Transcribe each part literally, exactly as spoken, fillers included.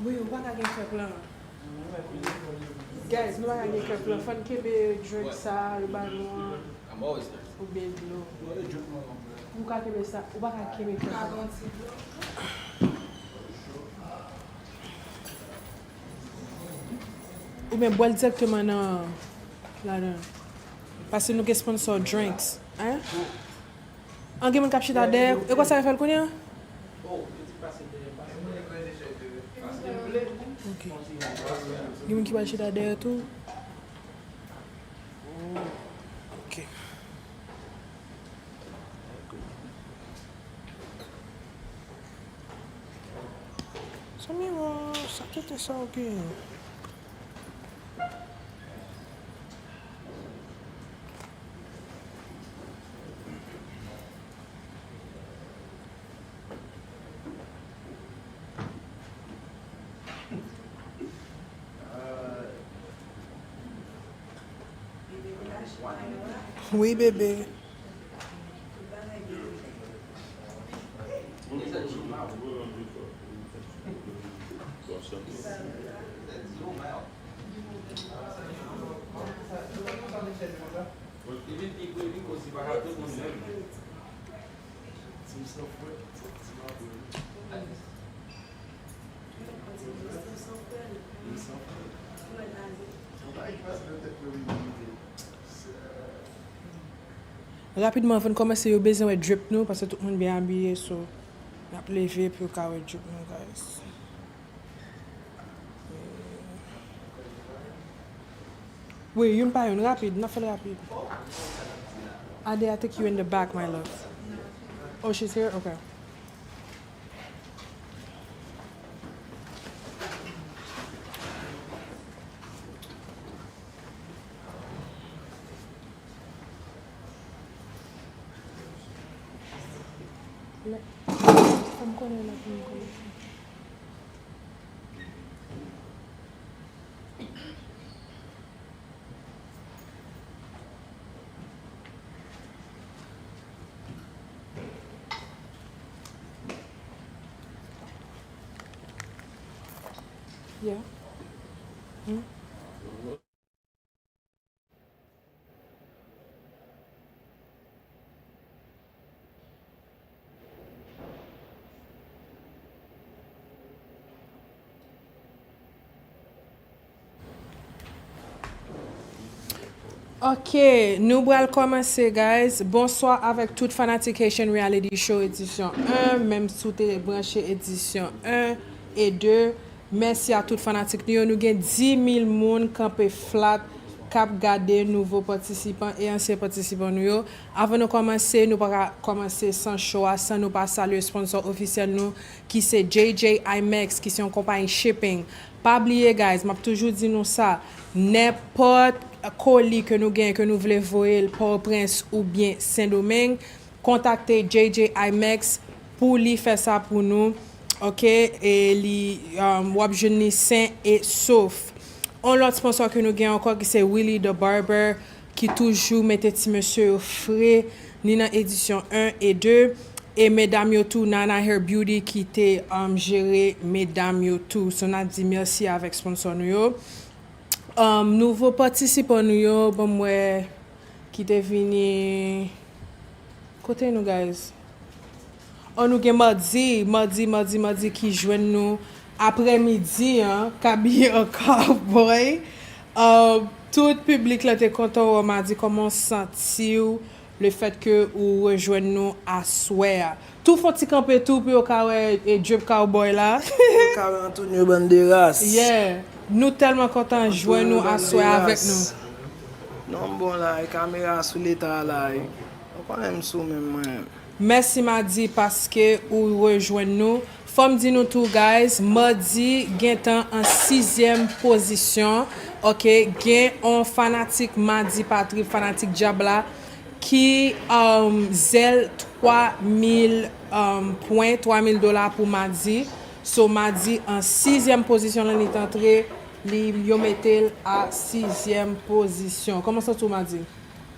Wi, ou pa ka gen kè plan. Guys, nou pa ka gen kè plan. Fò n kenbe drink sa, yo ba nou an, oubyen dlo. Ou ka kenbe sa, ou pa ka kenbe kè plan. Oubyen bwè l dirèkteman nan, ladan. Paske nou gen sponsor drinks, en? An, gen moun k ap chita dèyè. E konsa yo fè l kounye a? Ok. Gen moun ki pral chita dèyè tou? Ok. Zanmi, bon, sa tete sa, ok. Wi, bebe. Rapidman, anvan n kòmanse, yo bezwen wè drip nou, paske tout moun byen abiye, so, n ap leve pou yo ka wè drip nou, guys. Wi, youn pa youn, rapid, n ap fè l rapid. Ade, I think you in the back, my love. Oh, she's here? Okay. Mè, fò m konnen lè pou m kòmanse. Yeah. Hmm? Ok, nou pral kòmanse, guys. Bonswa avèk tout fanatik Haitian Reality Show edisyon en, menm si w te branche edisyon en e de. Mèsi a tout fanatik nou yo. Nou gen dis mil moun kanpe flat k ap gade nouvo patisipan e ansyen patisipan nou yo. Avan nou kòmanse, nou pa ka kòmanse san show a, san nou pa salye sponsor ofisyèl nou, ki se J J Imex, ki se yon konpayi shipping. Pa bliye, guys, m ap toujou di nou sa, nenpòt koli ke nou gen, ke nou vle voye l Pòtoprens oubyen Sendomeng, kontakte J J Imex pou li fè sa pou nou, ok? E li, um, w ap jwenn li sen e sof. On lòt sponsor ke nou gen ankò ki se Willy the Barber, ki toujou mete ti mesye yo fre, ni nan edisyon en e de, e medam yo tou, Nana Hair Beauty ki te, um, jere medam yo tou. So, n ap di mèsi avèk sponsor nou yo. Um, nouvo patisipan nou yo, ban m wè, ki te vini. Kote nou, guys? Oh, nou gen Madi, Madi, Madi, Madi ki jwenn nou aprèmidi an, k abiye an cowboy. Um, tout piblik la te kontan wè w Madi, kòman w santi w? le fèt ke ou rejwenn nou aswè a. Tou fè yon ti kanpe tou pou yo ka wè e Drip Cowboy la. Yo ka wè Antonio Banderas. Yeah. Nou tèlman kontan jwenn nou aswè avèk nou. Non, m bon la, e kamera sou leta la, e. Ou konnen m sou menm mwen. Mèsi Madi paske ou rejwenn nou. Fò m di nou tou, guys, Madi gentan an sizyèm pozisyon. Ok, gen on fanatik Madi Patrip, fanatik Dyab la, ki um, zèl twa mil um, pwen, twa mil dola pou Madi. So, Madi an sizyèm pozisyon lan li t antre, li, yo mete l a sizyèm pozisyon. Kòman w santi w, Madi?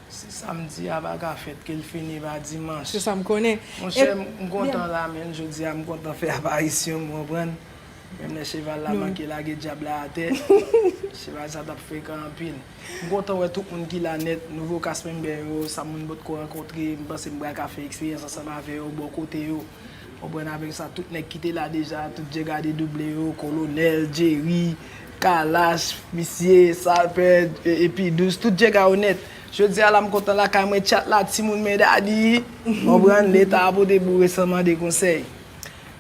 Si samdi a pa ka fèt, ke l fini pa dimanch. Se sa m konnen. Monchè, m kontan la, men jodi a m kontan fè aparisyon m, w konprann? Menm lè cheval la manke lage dyab la atè, cheval sa t ap frekan anpil. M kontan wè tout moun ki la nèt, nouvo cast member yo, sa moun m potko rankontre, m panse m pral ka fè eksperyans ansanm avè yo, bò kote yo. Konprann avèk sa, tout nèg ki te la deja, tout Djega de double yo, Kolonèl, Jerry, Kalash, Misye, Salpèd, e- epi Dous, tout Djega yo nèt. Jodi a la m kontan lakay mwen, tchat la, timoun men dadi. Konprann, leta a pote boure san mande konsèy.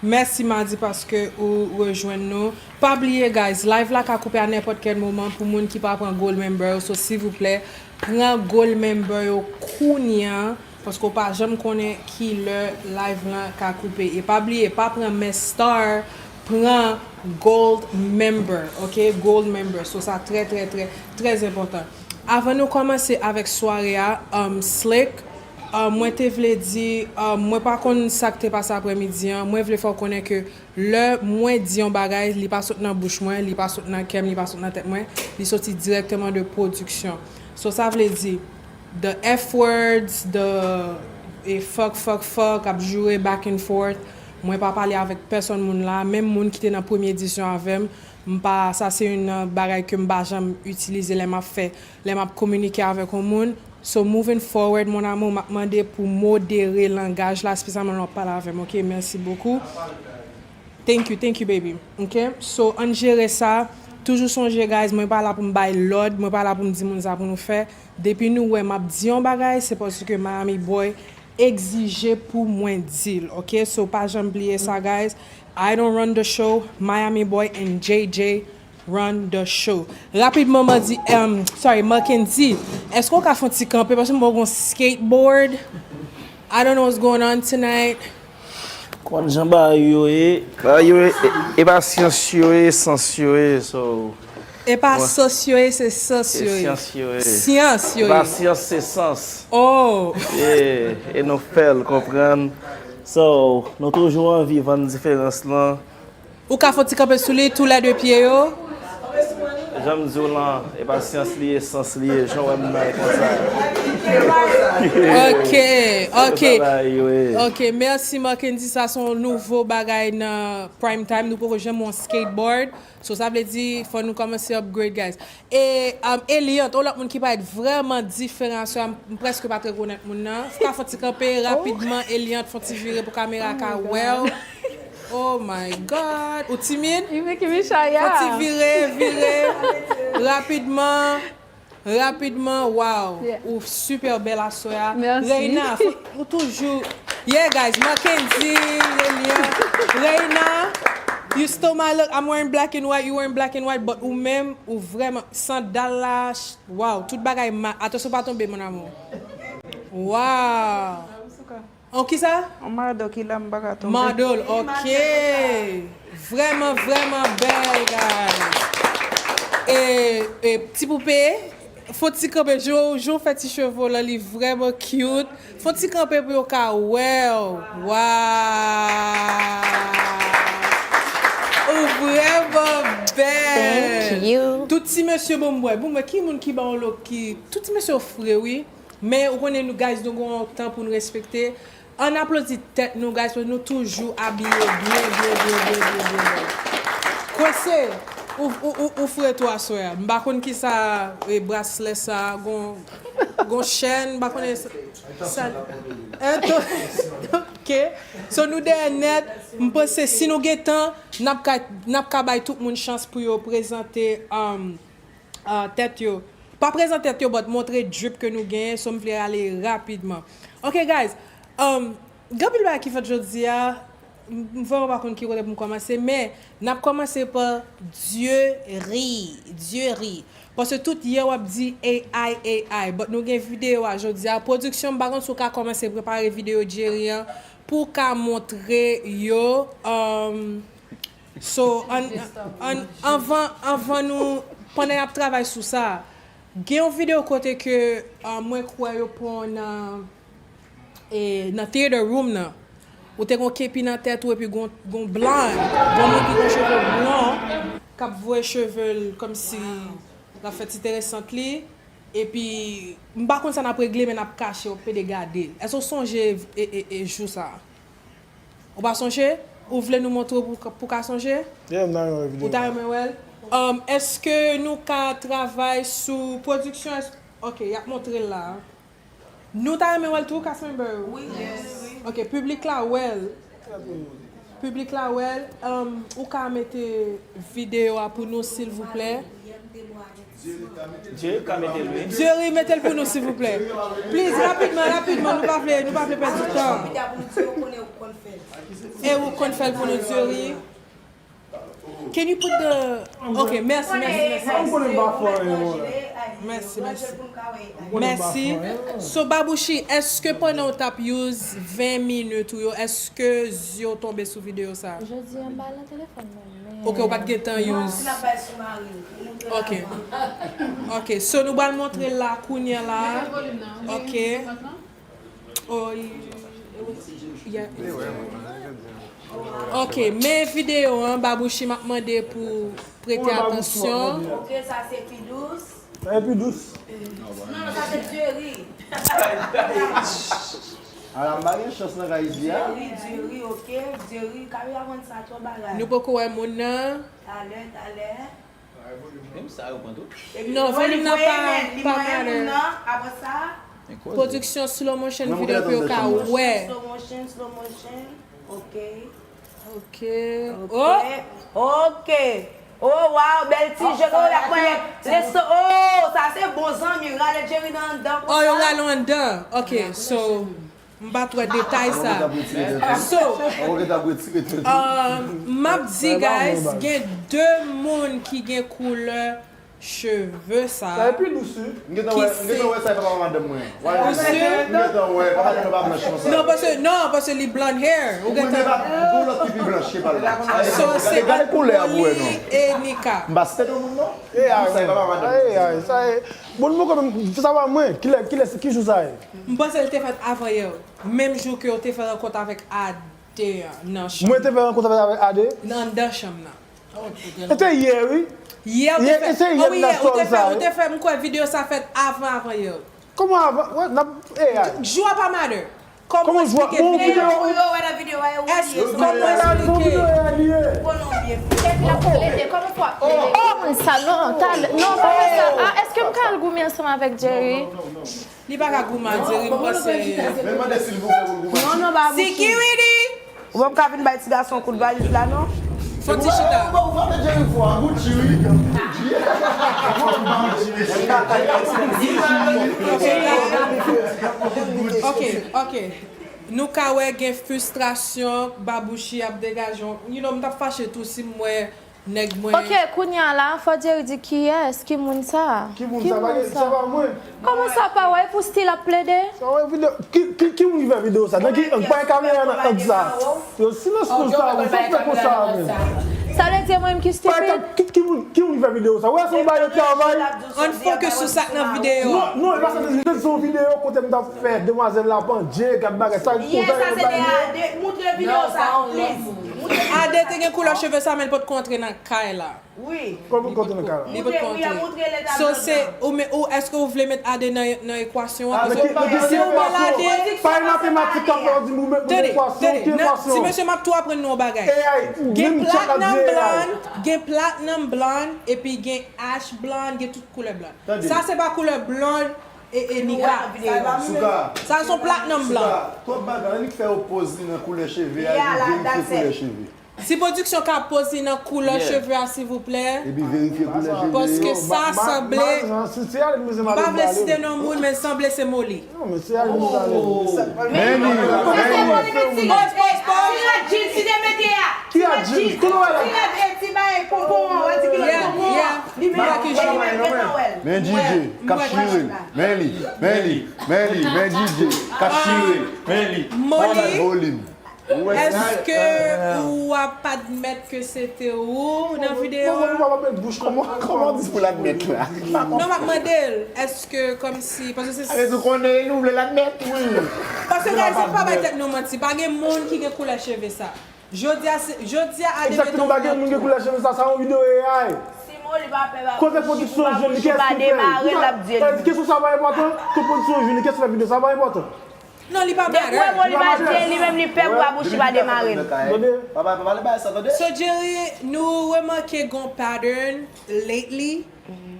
Mèsi Madi paske ou rejwenn nou. Pa bliye guys, live la ka koupe a nenpòt kèl moman pou moun ki pa pran gold member yo. So silvouplè, pran gold member yo kounye a, paske w pa janm konnen ki lè live lan ka koupe. E pa bliye, pa pran mè star, pran gold member, ok? Gold member. So sa trè, trè, trè, trè enpòtan. Avan nou kòmanse avèk sware a, um, Slick, um, mwen te vle di, um, mwen pa konn sa k te pase aprèmidi an, mwen vle fè w konnen ke lè mwen di yon bagay, li pa sot nan bouch mwen, li pa sot nan kè m, li pa sot nan tèt mwen, li soti dirèkteman de pwodiksyon. So sa vle di, the F words, the e fuck, fuck, fuck, ap joure back and forth, mwen pa pale avèk pèsonn moun la, menm moun ki te nan premye edisyon avè m, m pa, sa se youn nan bagay ke m pa janm itilize lè m ap fè, lè m ap kominike avèk yon moun. So moving forward, mon amour, m ap mande pou modere langaj la, espesyalman lè w ap pale avè m, ok? Mèsi bokou. Thank you, thank you, baby. Ok? So, ann jere sa. Toujou sonje, guys, mwen pa la pou m bay lòd, mwen pa la pou m di moun sa pou nou fè. Depi nou wè m ap di yon bagay, se paske Miami Boy egzije pou mwen di l, ok? So, pa janm bliye sa, guys. I don't run the show, Miami Boy and J J run the show. Rapidman, Mandi, um, sorry, Mackendy, èske w ka fè yon ti kanpe? Paske m wè w gon skateboard. I don't know what's going on tonight. Konn jan bagay yo ye. Bagay yo ye, e, e pa syans yo ye, sans yo ye, so. E pa sans yo ye, se sans yo ye. Syans yo ye. Syans yo ye. E pa syans, se sans. Oh! Yeah, e nou fè l konprann. So, nou toujou anvi vann diferans lan. Ou ka fè yon ti kanpe sou li, tou lè de pye yo. Jan m di w lan, e pa syans li ye, sans li ye, jan w wè m nan e konsa. Ok, ok. Konsa bagay yo ye. Ok, mèsi Mackendy, sa se yon nouvo bagay nan prime time, nou poko janm wè yon skateboard. So sa vle di, fò nou kòmanse upgrade, guys. E, um, Eliante, yon lòt moun ki parèt vrèman diferan aswè a, m, m prèske pa t rekonèt moun nan. Ou ka fè yon ti kanpe rapidman, Eliante, fè yon ti vire pou kamera ka wè w. Oh my God! Ou timid? Fè yon ti vire, vire. Rapidman. Rapidman, wow! Ou super bèl aswè a. Mèsi. Reina, fè, ou toujou. Yeah, guys, Mackendy, Eliante. Reina, you stole my look. I'm wearing black and white, you wearing black and white, but ou menm, ou vrèman, sandal la, ch-, wow, tout bagay ma-, atansyon pa tonbe, mon amour. Wow! An kisa? An model ki la, m pa ka tonbe. Model, ok. Vrèman, vrèman bèl, guys. E, e, ti poupe, fè yon ti kanpe, jan w, jan w fè ti cheve w lan, li vrèman cute. Fè yon ti kanpe pou yo ka wè w. Wow! Ou vrèman bèl. Thank you. Tout ti mesye, bon, m wè, bon, m wè, ki moun ki ba w look ki, tout ti mesye yo fre, wi. Men, ou konnen nou, guys, nou gen yon tan pou nou respekte. Ann aplodi tèt nou, guys, paske nou toujou abiye byen, byen, byen, byen, byen, byen, byen. Kwese, ou, ou, ou, ou fre tou aswè a. M pa konn kisa, e, braslè sa, gon, gon chèn, m pa konnen sa, sa, ok. So, nou dèyè nèt, m panse si nou gen tan, n ap ka, n ap ka bay tout moun chans pou yo prezante, um, uh, tèt yo. Pa prezante tèt yo, but montre drip ke nou genyen, so m vle ale rapidman. Ok, guys, um, gen anpil bagay ki fèt jodi a, m, m vrèman pa konn ki kote pou m kòmanse, men n ap kòmanse pa Dieury, Dieury. Paske tout yè w ap di A I, A I, but nou gen videyo a jodi a. Pwodiksyon, m pa konn si w ka kòmanse prepare videyo Dieury an pou w ka montre yo. Um, so, an, an, anvan, anvan nou, pandan y ap travay sou sa, gen yon videyo kote ke, uh, mwen kwè yo pran nan e, nan theater room nan, ou te gon kepi nan tèt ou epi gon, gon blonde, gon moun ki gon cheve blon, k ap voye cheve l kòmsi l ap fè ti teresant li, epi m pa konn sa n ap regle, men n ap kache, w ap pede gade. Èske w sonje e, e, e jou sa a? Ou pa sonje? Ou vle nou montre w pou, pou w ka sonje? Yeah, m ta renmen wè videyo. Ou ta renmen wè l? Um, èske nou ka travay sou pwodiksyon? Èske, ok, y ap montre l la. Nou ta renmen wè l tou, cast member? Wi, wi, wi. Ok, piblik la wè l. Piblik la wè l. Um, ou ka mete videyo a pou nou, silvouplè? Jerry ka mete l, wi. Jerry, mete l pou nou, silvouplè. Please, rapidman, rapidman, nou pa vle, nou pa vle pèdi tan. E ou konn fè l pou nou, Jerry? Can you put the... Ok, mèsi, mèsi, mèsi. Mèsi, mèsi. Mèsi. So, Babouchi, èske pandan w t ap use ven minit ou yo, èske zye w tonbe sou videyo sa a? Jodi a, m pa nan telefòn mwen, men... Ok, ou pa t gen tan use. Ok. Ok, so nou pral montre l la kounye a la. Ok. Oh, y-, y-, y-, Ok, men videyo an, Babouchi, m ap mande pou prete atansyon. Ok, sa se pi dous. Sa e pi dous. Non, non, sa se Jerry. Ala m pa gen chans nan kay isi a. Jerry, Jerry, ok. Jerry, kamera mwen sa twò bagay. Nou poko wè moun nan. Talè, talè. Menm sa yo pran tou. Non, volim nan pa, pa matter. Pwodiksyon slow motion videyo pou yo ka wè. Slow motion, slow motion. Ok. Ok. Ok. Oh! Ok. Oh, wow, bèl ti jèn. Oh, y ap mwen. Leso. Oh, sa se bon zanmi. Rale Jerry nan anndan konsa. Oh, yo rale w anndan. Ok, so. M pa t wè detay sa. So, um, m ap di, guys, gen de moun ki gen koulè cheve sa. Sa e pi dous, wi. M gentan wè, m gentan wè sa e papa madanm mwen. Ou si? M gentan wè, papa madanm mwen pa blanch konsa. Non, paske, non, paske li blonde hair. Ou gentan. Gon lòt ki pi blanch, se pa l la. So, se Oli e Nika. M pa site non moun non. Sa e papa madanm mwen. Sa e, bon, nou konn, sa pa mwen. Kilè, kilè, ki jou sa ye? M panse l te fèt avan yè. Menm jou ke w te fè rankont avèk Ade an, nan chanm. Mwen te fè rankont avèk, avèk Ade? Nan, anndan chanm nan. E te yè, wi. Yè, ou te fè, oh wi, yè, ou te fè, ou te fè, m kwè videyo sa fèt avan, avan yè. Kòman avan? Wè, n ap, e, a. Jou a pa matter. Kòman jou a, bon, videyo. Èske, kòman esplike? Kòman w ap plede? Kòman w ap plede? Oh, sa, non, talè, non, pa fè sa. Ah, èske m ka al goumen ansanm avèk Jerry? Li pa ka goumen ak Jerry, m panse. Men mande silvouplè pou l goumen. Non, non, Babouchi. Sikiridi! Ou p ap ka vin bay ti gason kout valiz la, non? Fò ti chita. Ou pa vle Jerry fò a Gucci, wi. Ok, ok. Nou ka wè gen fristrasyon, Babouchi ap degaje yon, you know, m t ap fache tou si m wè nèg mwen. Ok, kounye a la, fò Jerry di kiyès, ki moun sa? Ki moun sa? Ki moun sa? Kòman sa pa wè pou stil ap plede? Sa wè videyo, ki, ki, ki moun ki fè videyo sa? Nan ki ang? Pa gen kamera nan ang sa. Yo, silans nou sa, wi, sa fè konsa, men. Sa vle di mwen menm ki stupid? Ki, ki moun, ki moun ki fè videyo sa? Wè, se yon bagay yo travay. Ann focus sou sa k nan videyo a. Non, non, e pa sa, se yon videyo kote m t ap fè demwazèl la pandye, gad bagay, sa konsa yo bagay. Montre videyo sa, please. Ade te gen koulè cheve sa, men l potko antre nan kay la. Wi. Kòman kontre nan kay la? Li potko antre. So, se, ou, men, ou, èske ou vle met Ade nan, nan ekwasyon an? Paske si ou ba l Ade, pa gen matematik k ap fè w di m ou met mwen nan ekwasyon, ki ekwasyon? Ti mesye, m ap tou aprann nou yon bagay. Gen platinum blonde, gen platinum blonde, epi gen ash blonde, gen tout koulè blonde. Sa se pa koulè blonde e, e Nika. Sa se yon platinum blonde. Twòp bagay, annik fè yo poz li nan koulè cheve a, epi verifye koulè cheve. Si pwodiksyon ka poze nan koulè cheve a, silvouplè. Epi verifye koulè cheve yo. Paske sa sanble, m pa vle site non moun, men sanble se Molly. Non, men se Alvin Charles. Men li, men li. Pòz, pòz, pòz. Ti rad jeans, ti te mete a. Ki rad jeans? Kote w wè la? Ti rad, eh, ti bagay ponpon an, wè ti kilòt ponpon an. Li menm ki jwe. Men D J k ap chire l. Men li, men li, men li, men D J k ap chire l. Men li. Molly. Molly. Èske ou ap admèt ke se te ou nan videyo a? Kòman, kòman w di pou l admèt la? Non, m ap mande l, èske kòmsi, paske se... Sa vle di w konnen l, ou vle l admèt, wi. Paske, guys, se pa bay tèt nou manti, pa gen moun ki gen koulè cheve sa. Jodi a, se, jodi a, a demen... Egzakteman, pa gen moun gen koulè cheve sa, sa yon videyo A I. Kote pwodiksyon jwenn li, kiyès ki fè l? Sa vle di kesyon sa pa enpòtan? Kote pwodiksyon jwenn li, kiyès ki fè videyo sa pa enpòtan? Non, li pa... Depi w wè Molly pa di, li menm li pè pou Babouchi pa demare l. Tande? Papa, papa, pale bagay sa, tande? So, Jerry, nou remake gon pattern lately,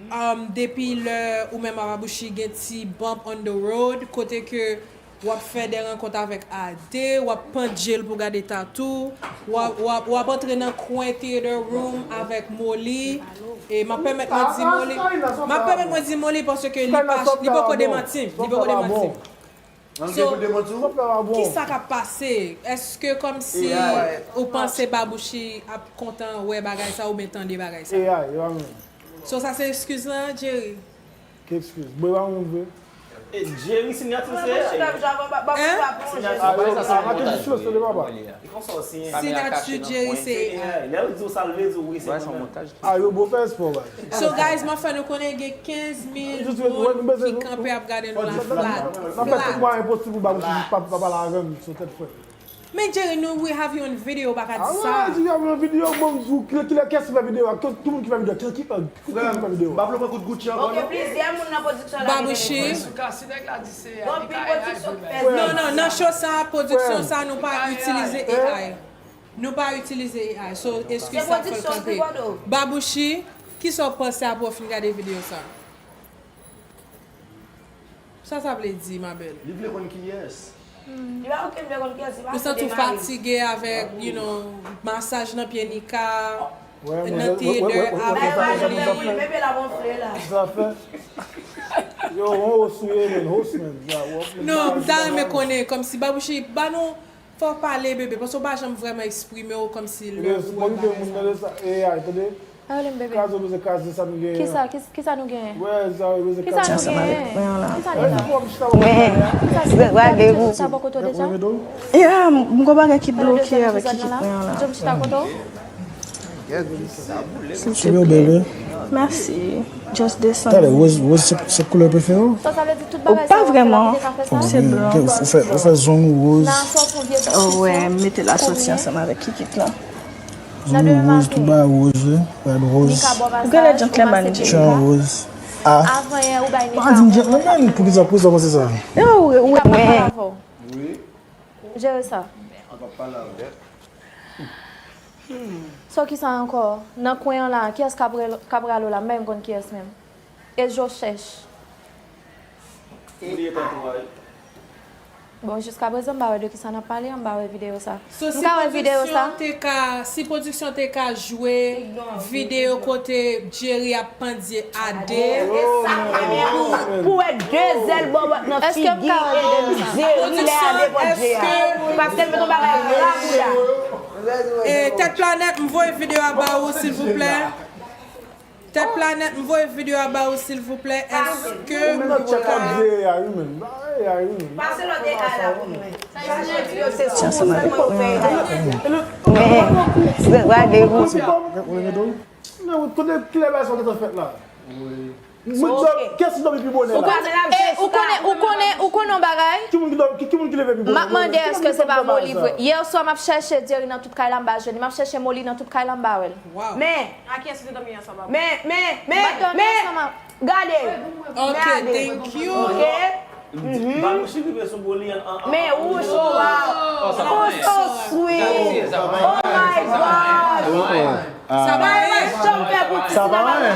um, depi lè ou menm ak Babouchi gen ti bump on the road, kote ke w ap fè de rankont avèk Ade, w ap pandje l pou gade tatou, w ap, w ap, w ap antre nan kwen theater room avèk Molly, e m ap pèmèt mwen di Molly, m ap pèmèt mwen di Molly paske li pa, li poko demanti m, li poko demanti m. So, kisa k ap pase? Èske kòmsi ou panse Babouchi ap kontan wè bagay sa oubyen tande bagay sa? So, sa se eskiz lan, Jerry? Ki eskiz? Bon, e pa moun vre. E Jerry, sinyati se A I. Sinyati Jerry se A I. Lè yo di w sa l vle di w, wi, se konsa. A yo bon fè espò, baz. So, guys, m ap fè nou konnen gen kenz mil moun ki kanpe ap gade nou la. Flat. N ap fè tout mwayen posib pou Babouchi pa, pa pale avè m sou tèt frè. Men Jerry, nou, we have you on video, ou pa ka di sa. Jerry, have you on video, bon, kilè, kilè, kiyès ki fè videyo a? Ki, ki moun ki fè videyo? Ki, ki fè, ki moun ki fè videyo a? M pa vle pran kout Gucci ankò, non. Gen plizyè moun nan pwodiksyon la ki te... Babouchi. Bon, pi pwodiksyon ki fè... Non, non, nan show sa, pwodiksyon sa, nou pa itilize A I. Nou pa itilize A I, so eskiz sa fè l kanpe. Babouchi, kisa w panse apre w fin gade videyo sa? Sa sa vle di, ma belle? Li vle konn kiyès. Li pa okenn vle konn kiyès, li pa... Ou santi w fatige avèk, you know, masaj nan pye Nika, nan theater avèk Molly? Bebe la gonfle la. Sa fè. Yo, on host ou ye, man, host, man. Non, m ta renmen konnen, kòmsi Babouchi, ba nou Fò w pale, bebe, paske w pa janm vrèman eksprime w kòmsi lè ou wè bagay sa. Bon, kite moun nan de sa. E, ay, tande. Kraze w bezwen kraze sa m genyen an. Kisa, kisa, kisa nou genyen? Wè, sa w bezwen kraze. Kisa nou genyen? Kisa nou genyen? Men, gade pou sa bò kote w deja? Ya, m gon bagay ki bloke avèk ekipman an la. Jòm chita kote w? Super belle, wi. Mèsi. Just desann. Talè, woz, woz se, se koulè prefere w? Sa, sa vle di tout bagay sa yo ap fè la, ou te ka fè sa? Se blan. Ou fè, ou fè zong woz. Nan sa w fè yon vye... Oh, wè, m mete l asoti ansanm avèk kikit lan. Zong woz, tout bagay woz, wi. Rad woz. Ou genlè gentleman, Jerry. Chan woz. Ah. Avan yè, ou bay Nika. Pa di m gentleman, poukisa, poukisa w panse sa? Yo, ou, ou, men. Jere sa. So, kisa ankò? Nan kwen an la, kiyès k ap rel-, k ap rale w la? M pa menm konn kiyès menm. E je cherche. Bon, jiskaprezan, m pa wè de kisa n ap pale, m pa wè videyo sa. So, m ka wè videyo sa? Si pwodiksyon te ka, si pwodiksyon te ka jwe videyo kote Jerry ap pandye Ade. Pou, pou wè de zèl bòbòt nan figi Jerry lè Ade pandye a. Paske l met yon bagay rabouda. E, Tèt Planèt, m voye videyo a ba ou, silvouplè. Tèt Planèt, m voye videyo a ba ou, silvouplè. Èske ou ka... Pase lòt e a la pou mwen. Sa se yon ti yo se sou mwen pou fè. Men, randevou. Kote kilè bagay sa gentan fèt la? Mwen di w, kiyès ki dòmi pi bonè la? Ou konnen, ou konnen, ou konnen yon bagay? Ki moun ki dòmi, ki, ki moun ki leve pi bonè? M ap mande èske se pa Molly vre. Yè swa m ap chèche Jerry nan tout kay la, m pa jwenn li. M ap chèche Molly nan tout kay la, m pa wè l. Men, men, men, men, men, gade. Ok, thank you. Ok. Babouchi rive sou Molly an, an, an. Men wouch, oh, so sweet. Oh my God. Sa pa yon chanm fè pou ti Sa pa anyen.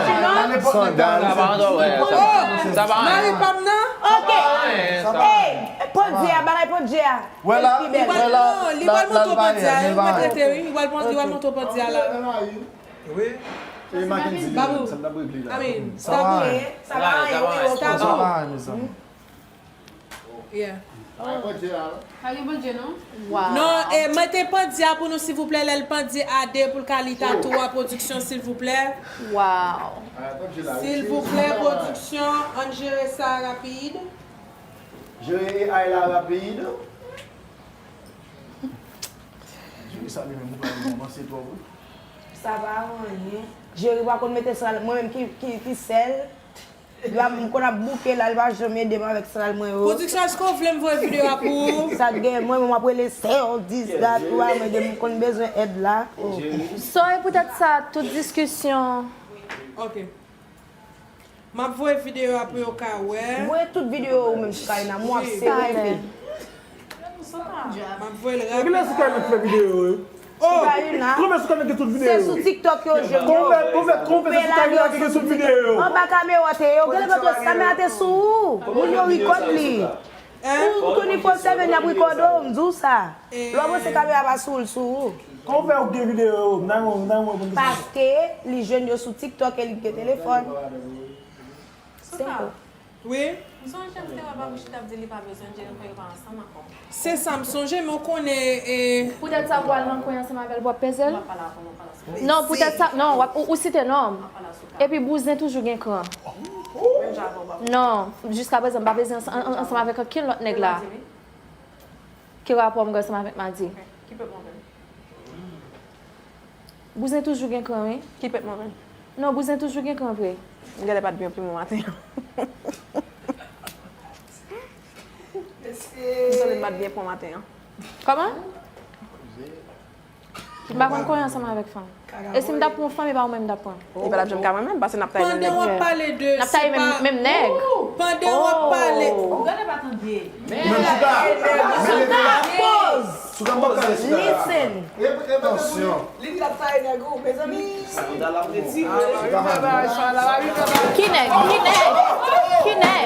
Sandal. Sa pa anyen, sa. Mari pa m nan? Ok. Ey, pandye a, bagay pandye a. Wè la, wè la, li pral montre pandye a, li pral montre pandye a la. Wi. E Mackenzie, Babou. Sa m t ap regle la. Amen. Sa pa anyen. Sa pa anyen, wi, ok. Sa pa anyen, mezanmi. Yeah. Pa gen pandye, non? Wow. Non, e, mete pandye a pou nou, silvouplè, lè l pandye a de pou l ka li tatou a, pwodiksyon, silvouplè. Wow. Silvouplè, pwodiksyon, ann jere sa rapid. Jere A I la rapid. Jere sa li menm, ou pral kòmanse twò, wi. Sa pa anyen. Jere pa konn mete sa, mwen menm ki, ki, ki sèl. L ap, m konn ap bouke la, l pa janm ede m avèk sandal mwen yo. Pwodiksyon, èske w vle m voye videyo a pou ou? Sa t gen, mwen menm w ap rele sè w, dis dat, ou pa mwen de m konn bezwen èd la. Oh. So, e poutèt sa, tout diskisyon. Ok. M ap voye videyo a pou yo ka wè. Voye tout videyo ou menm sou Kaina, m ap sere. M ap voye l rapid. Oh! Sou Kaina. Konbyen sou Kaina gen tout videyo yo? Se sou TikTok yo jwenn yo. Konbyen, konbyen, konbyen se sou Kaina ki gen tout videyo yo? Anba kamera te ye. Yo genlè pa t wè si kamera te sou ou. Moun yo rikòd li. Ou, ou toni fò sèvè n ap rikòde w, m di w sa. Lè w panse kamera pa sou ou, l sou ou. Kòman w fè ou gen videyo yo? M ta renmen, m ta renmen konn kisa. Paske li jwenn yo sou TikTok e li gen telefòn. Senk. Wi. M sonje m te wè Babou chita ap di li pa bezwen Jennifer, yo pa ansanm ankò. Se sa m sonje, men w konnen, e. Poutèt sa w pral nan kwen ansanm avè l pou w ap peze l? Non, poutèt sa, non, w ap, ou, ou site non m. Epi bouzen toujou gen kran. Non, jiskaprezan, m pa peze ansanm, an-, an-, ansanm avèk ankenn lòt nèg la. Ki rapò m gen ansanm avèk Madi? Bouzen toujou gen kran, wi. Ki pèp mwen menm? Non, bouzen toujou gen kran vre. M genlè pa t byen pli bon maten an. Dezole, m pa t byen pran maten an. Kòman? M pa konn konyen ansanm avèk fanm. E si m t ap pran yon fanm, e pa ou menm m t ap pran. Li pa t ap janm ka mwen menm, paske n ap taye menm nèg. Pandan w ap pale de, n ap taye menm, menm nèg. Pandan w ap pale. Ou genlè pa tande. Men chita. Men chita. Pause. Listen. Tansyon. Li di l ap taye nèg ou, mezanmi. Ki nèg? Ki nèg? Ki nèg?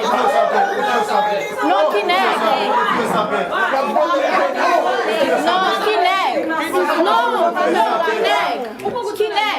Non, ki nèg? Non, ki nèg? Non, non, ki nèg? Ki nèg?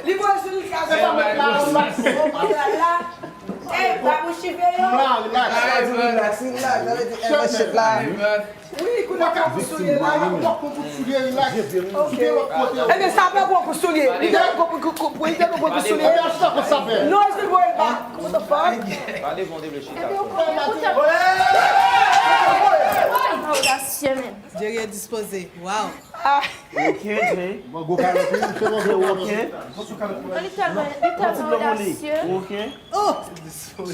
Li voye sou li kraze pa mèt la. Ey, pa bouch chive yo. Relax, relax, relax. Sa vle di L V shit la. Wi, kounye a pran kout soulye la. Pran kout soulye, relax. Ou gen lòt kote. Ebyen, sa fè pran kout soulye. Li te pran kout, kout, kout, li te pran kout soulye. Ebyen, achita kout sa fè. Non, èske l voye l pa? What the fuck? Pa devan, w te vle chita. Odasye, men. Jerry dispoze. Wow. Ok, Jay. Mwen gwo kalòt, wi, m fè mwen gwo kalòt. Ok. Li tèlman, li tèlman odasye. Ok. Oh! Mwen,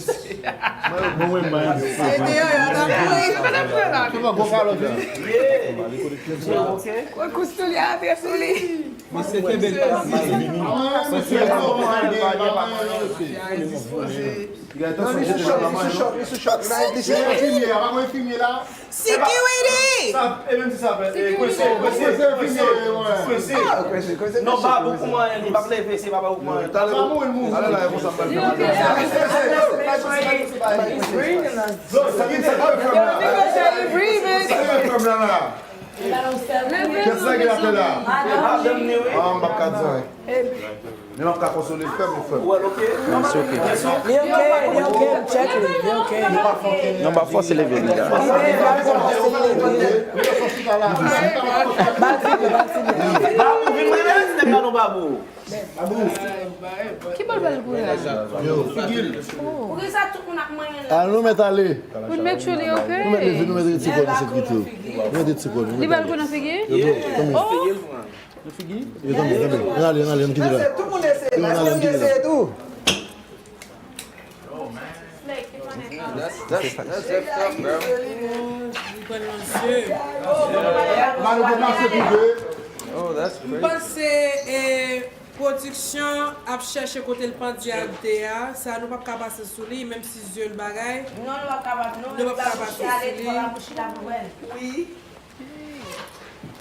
mwen, mwen, mwen. Fè mwen gwo kalòt, wi. Yeah. Ok. Koukou sou li, antre sou li. Mesye, kenbe l. Li sou chòk, li sou chòk, li sou chòk. Li sou chòk. Siki Widi! Sa, e menm si sa fè, e, kwese, kwese, kwese, kwese. Ah, kwese, kwese. Non, Babou kouman li p ap leve, se pa Babou kouman. Talè, talè la, e konsa m pral fè. Kèt sa gen atè la? Madanm ni, wi. Ah, m p ap ka di anyen. Men m ap ka konsole l, fè m, fè m. Ou wè l oke? Non, se oke. Li oke, li oke, m tcheke li, li oke. Nou pa fòse leve li la. Li pa fòse leve. Ba l fini, ba l fini. Babou, vin rele, se pa nou, Babou. Ki bòl bal gou la? Yo. Poukisa tout moun ap manyen la? Al nou mèt ale. Pou n mèt chole, oke? Nou mèt leve, nou mèt retire kò nou sekirite yo. Nou mèt retire kò nou. Li bal gou nan figi? Yo, bro, tanmi. Oh! Yo, tanmi, tanmi. Ann ale, ann ale, ann kite la. Yo, ann ale, ann kite la. Tou. That's, that's effed up, bro. Li pran nan zye. Mano, vou nascer por ver. Oh, that's M crazy. panse e, pwodiksyon ap chèche kote l pandye ak de a. Sa nou p ap ka pase sou li, menm si zye l bagay. Non, nou p ap kapab, non. Nou p ap kapab Chale sou li. Fò la bouch la pou wè l. Wi.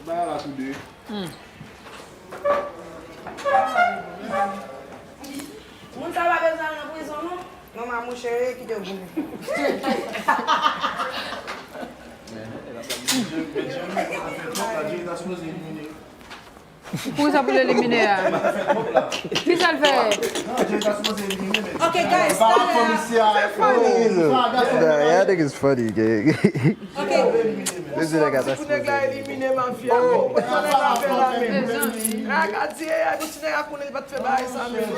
Bagay la tou de. Moun sa pa bezwen al nan prizon, non. Non, ma mouche, kite w goumen. Pou sa pou l elimine a. Kisa l fè? Ok, guys, talè a. Nah, y'all niggas funny, gang. Ok. This nigga got that Pou nèg la elimine mafya. Pou sa nèg la fè la menm. Nèg a di, e, ay, bon, si nèg la konnen li pa t fè bagay sa menm.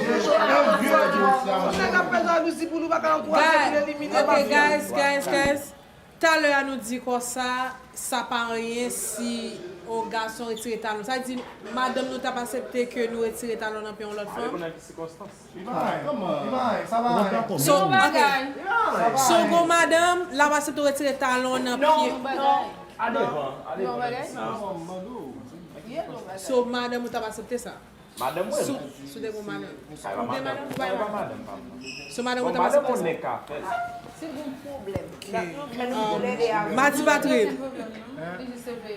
Nèg ap fè jalouzi pou nou pa ka ankouraje pou l elimine Ok, mafya. Guys, guys, guys. Talè a nou di konsa, sa pa anyen si yon gason retire talon. Sa di, madanm nou t ap aksepte ke nou retire talon nan pye yon lòt fanm? Li pa anyen. Li pa anyen. Sa pa anyen. So, ok. So, gon madanm, l ap aksepte retire talon nan pye. A devan, a devan. So, madanm ou t ap aksepte sa? Madanm mwen. Sou, sou de gon madanm. Sa pa madanm. Sa pa madanm pa mwen. So, madanm Bon, ou t ap madanm aksepte on sa? Nèg ka fè. Si gon pwoblèm. Madi Patril,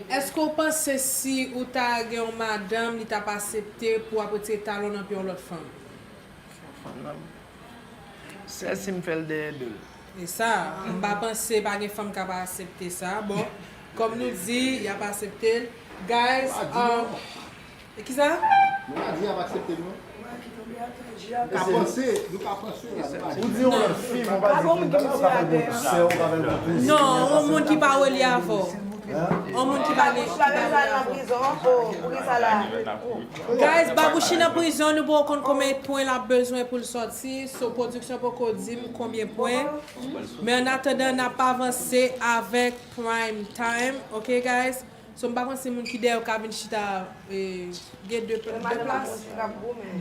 èske w panse si ou ta gen yon madanm, li t ap aksepte pou w ap retire talon nan pye yon lòt fanm? Sè si m fè l dèyè do l. E sa, m pa panse pa gen fanm k ap aksepte sa. Bon, kòm nou di, y ap aksepte l. Guys, um, e kisa? Nou pa di y ap aksepte l, non. Nou ka panse, nou ka panse la, nou pa di. Ou di yon lòt fi, mwen pa di ki bagay ou ka fè pou sè, ou ka fè pou tou. Non, yon moun ki pa relye avè w. Yon moun ki pa gen. Ou pa bezwen al nan prizon, oh, pou ki sa la? Guys, Babouchi nan prizon, nou poko konn konbyen pwen l ap bezwen pou l sòti. So, pwodiksyon poko di m konbyen pwen. Men an atandan, n ap avanse avèk prime time. Ok, guys? So, m pa konn si moun ki dèyè yo ka vin chita, eh, gen de, de plas.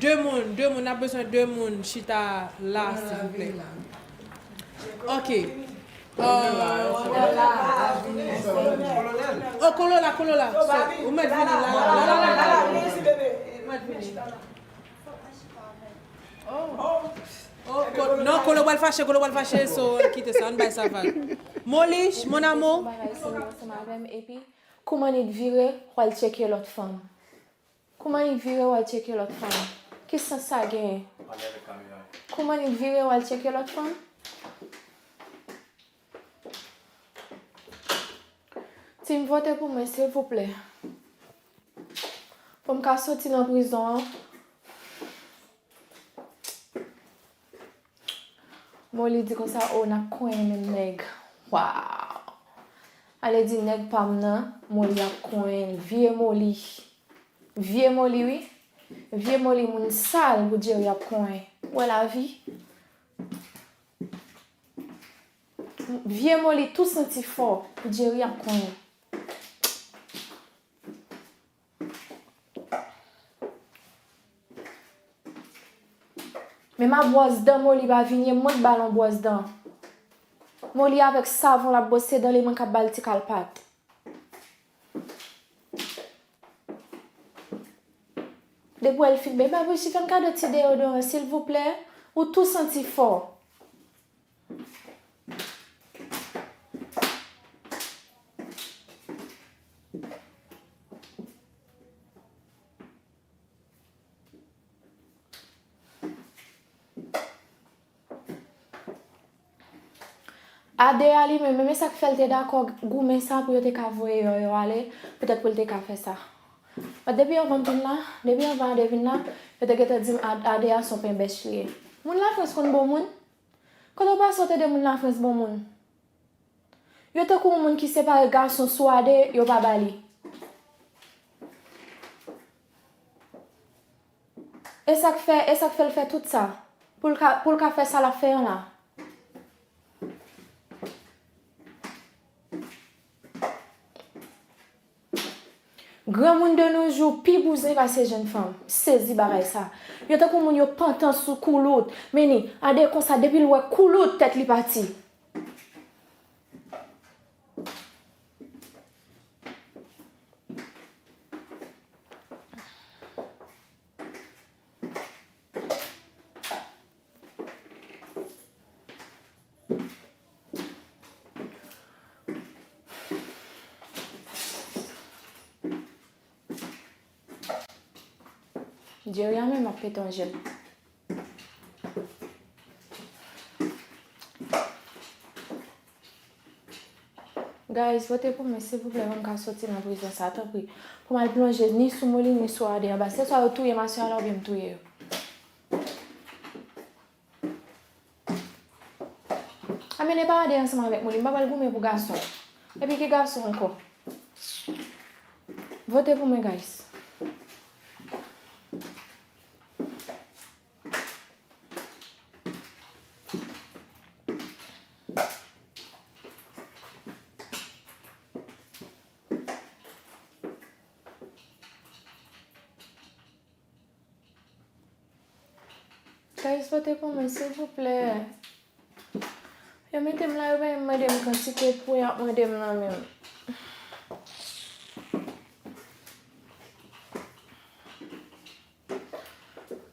De moun, de moun, n ap bezwen de moun chita la, silvouplè. Ok. Euh, oh, Kolola, Kolola. So, ou mèt vini la, la, la, la, la, la. Ou mèt vini. Oh, Ko-, non, Kolo pral fache, Kolo pral fache, so, kite sa, ann bay sa vag. Molish, mon amour. Bagay sou mwen ansanm avè m, epi kouman nèg vire, w al tcheke lòt fanm. Kouman nèg vire, w al tcheke lòt fanm. Ki sans sa genyen? Kouman nèg vire, w al tcheke lòt fanm? Team, vote pou mwen, silvouplè. Pou m ka soti nan prizon an. Moli di konsa, o, n ap konyen menm nèg. Waw! Ale di nèg pa m nan, Moli ap konyen l. Vye Moli. Vye Moli, wi. Vye Moli, moun sal pou Jerry ap konyen. Ou wè lavi? Vye Moli tou santi fò pou Jerry ap konyen. Men ma bwòs dan Moli pa vini, e mwen k ba l yon bwòs dan. Moli avèk savon l ap bwose dan li, mwen k ap ba l ti kalpat. Depi w wè l fin bebe, Babouchi fè m kado ti deyodoran, silvouplè, ou tou santi fò. Ade a li menm, men sa k fè l te dakò goumen sa pou yo te ka voye Yòyò ale, petèt pou l te ka fè sa. But depi anvan m vin la, depi anvan Ade vin la, yo te gentan di m Ad-, Ade a se yon penbèch li ye. Moun Lafrans konn bon moun? Kote w pase w tande moun Lafrans bon moun? Yo tankou yon moun ki separe gason sou Ade, yo pa ba li. E sa k fè, e sa k fè l fè tout sa. Pou l ka, pou l ka fè sa l ap fè an la. Granmoun de nos jours pi bouzen pase jenn fanm. Sezi bagay sa. Yo tankou moun yo pantan sou koulout. Men ni, Ade konsa, depi l wè koulout, tèt li pati. Jerry a menm ap pete yon jèt. Guys, vote pou mwen, silvouplè, pou m ka soti nan prizon sa, tanpri. Pou m al plonje ni sou Molly, ni sou Ade anba. Se swa yo touye Masya la, oubyen m touye yo. A men e pa Ade ansanm avèk Molly, m pa pral goumen pou gason. Epi ki gason ankò? Vote pou mwen, guys. Guys, vote pou mwen, silvouplè. Yo mete m la, yo pa menm mande m kantite pwen y ap mande m nan menm.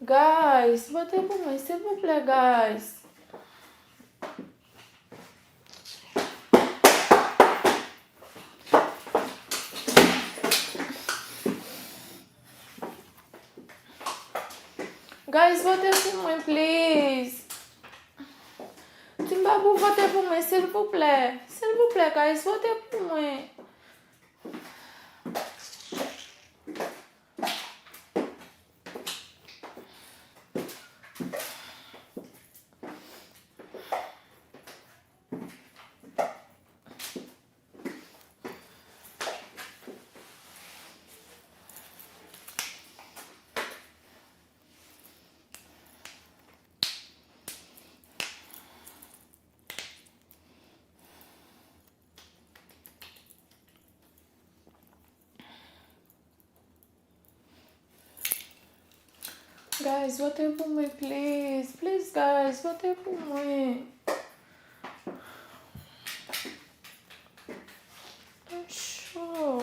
Guys, vote pou mwen, silvouplè, guys. Guys, vote pou mwen, please. Team Babou, vote pou mwen, silvouplè. Silvouplè, guys, vote pou mwen. Guys, vote pou mwen, please. Please, guys, vote pou mwen. M cho.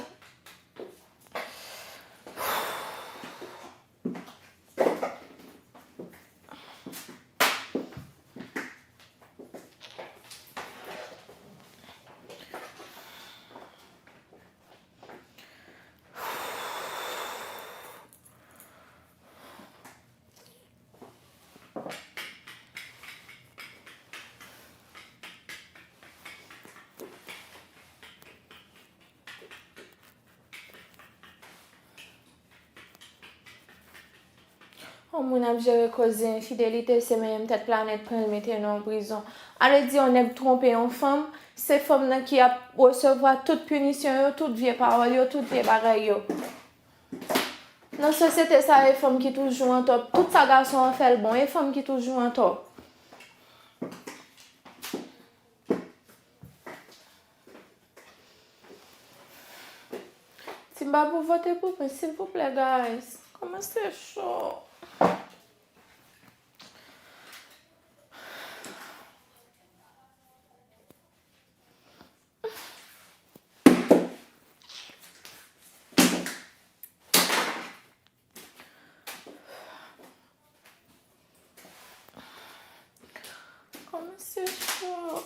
Yon moun ap jere koze enfidelite, se menm tèt planèt pran l mete nan yon prizon. Ale di yon nèg twonpe yon fanm, se fanm nan ki ap resevwa tout pinisyon yo, tout vye pawòl yo, tout vye bagay yo. Nan sosyete sa, e fanm ki toujou antò. Tout sa gason an fè l bon, e fanm ki toujou antò. Team Babou, vote pou mwen, silvouplè, guys. Kòman se cho. Kòman se cho.